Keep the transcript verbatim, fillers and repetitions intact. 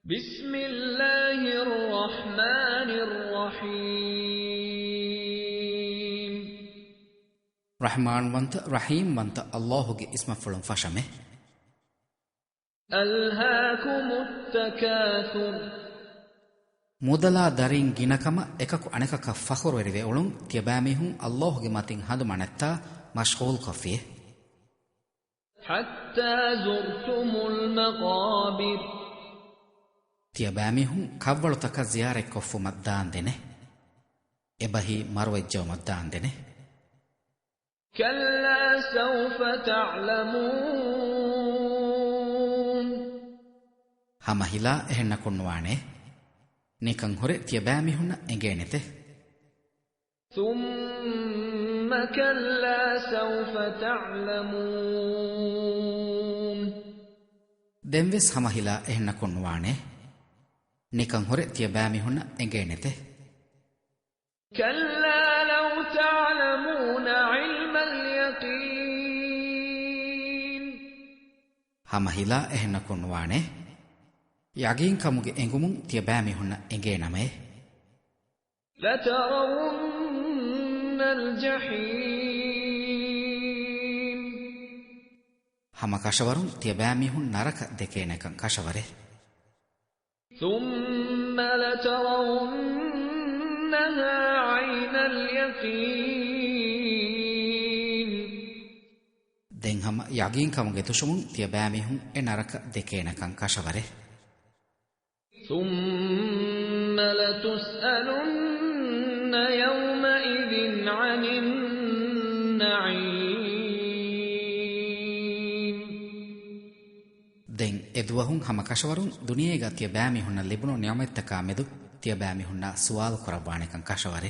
بسم الله الرحمن الرحيم. ރަޙްމާންވަންތަ، ރަޙީމްވަންތަ ﷲ ގެ އިސްމަށްފުޅުން ފަށަމެ. ألهاكم التكاثر. މުދަލާ ދަރީން ގިނަކަމަށް އެކަކު އަނެކަކަށް ފަޚުރުވެރިވެ އުޅުން، ތިޔަބައިމީހުން ﷲ ގެ މަތިން ހަނދުމަނައްތާ މަޝްޣޫލްކޮށްފިއެ. حتى زرتم المقابر. ތިޔަބައިމީހުން ކަށްވަޅުތަކަށް ޒިޔާރަތްކޮށްފުމަށް ދާންދެނެ. އެބަހީ މަރުވެއްޖައުމަށް ދާންދެނެ. كلا سوف تعلمون. ހަމަ ހިލާ އެހެންނަކުންނުވާނެ. ނިކަން ހުރެ ތިޔަބައިމީހުންނަށް އެނގޭނެތެ. ثم كلا سوف تعلمون. ދެންވެސް ހަމަ ހިލާ އެހެންނަކުންނުވާނެ. ނިކަން ހުރެ ތިޔަބައިމީހުންނަށް އެނގޭނެތެ. كلا لو تعلمون علم اليقين. ހަމަ ހިލާ އެހެންނަކުންނުވާނެ. ޔަގީންކަމުގެ އެނގުމުން ތިޔަބައިމީހުންނަށް އެނގޭނަމޭ. لترون الجحيم. ހަމަ ކަށަވަރުން ތިޔަބައިމީހުން ނަރަކަ ދެކޭނެކަން ކަށަވަރޭ. ثم لترونها عين اليقين. ދެން ހަމަ ޔަގީންކަމުގެ ދުށުމުން ތިޔަބައިމީހުން އެ ނަރަކަ ދެކޭނެކަން ކަށަވަރޭ. ثم لتسألن يومئذ عن النعيم. ދެން އެދުވަހުން ހަމަ ކަށަވަރުން ދުނިޔޭގަ ތިޔަބައިމީހުންނަށް ލިބުނު ނިޢުމަތްތަކާ މެދު ތިޔަބައިމީހުންނާ ސުވާލު ކުރައްވާނެކަން ކަށަވަރޭ.